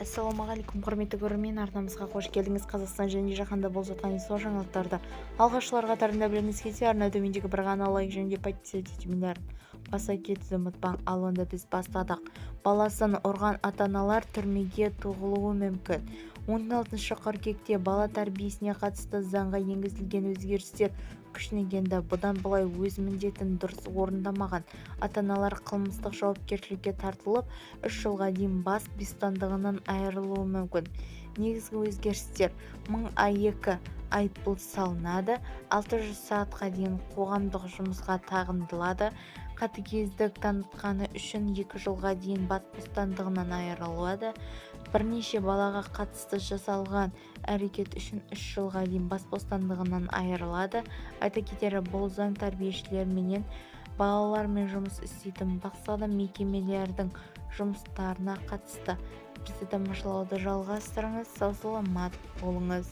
Ассалаумағалейкум, құрметті көрермен! Арнамызға қош келдіңіз! Қазақстан және жаһанда болып жатқан ең соңғы жаңалықтарды алғашқылар қатарында білгіңіз келсе, арна төмендегі бір ғана лайк және подписаться түймелерін баса кетуді ұмытпаң. Ал онда біз бастадық. Баласын ұрған ата-аналар түрмеге тығылуы мүмкін. 16 қыркүйекте бала тәрбиесіне қатысты заңға енгізілген өзгерістер күшіне енді. Бұдан былай өз міндетін дұрыс орындамаған ата-аналар қылмыстық жауапкершілікке тартылып, 3 жылға дейін бас бостандығынан айырылуы мүмкін. Негізгі өзгерістер: 1000 АЕК айыппұл салынады, 600 сағатқа дейін қоғамдық жұмысқа тағылады, қатыгездік танытқаны үшін 2 жылға дейін бас бостандығынан айырылады, бірнеше балаға қатысты жасалған әрекет үшін 3 жылға дейін бас бостандығынан айырылады. Айта кетері, бұл заң тәрбиешілер менен балалармен жұмыс істейтін басқа да мекемелердің жұмыстарына қатысты. Бізді тамашалауды жалғастырыңыз, сау-саламат болыңыз!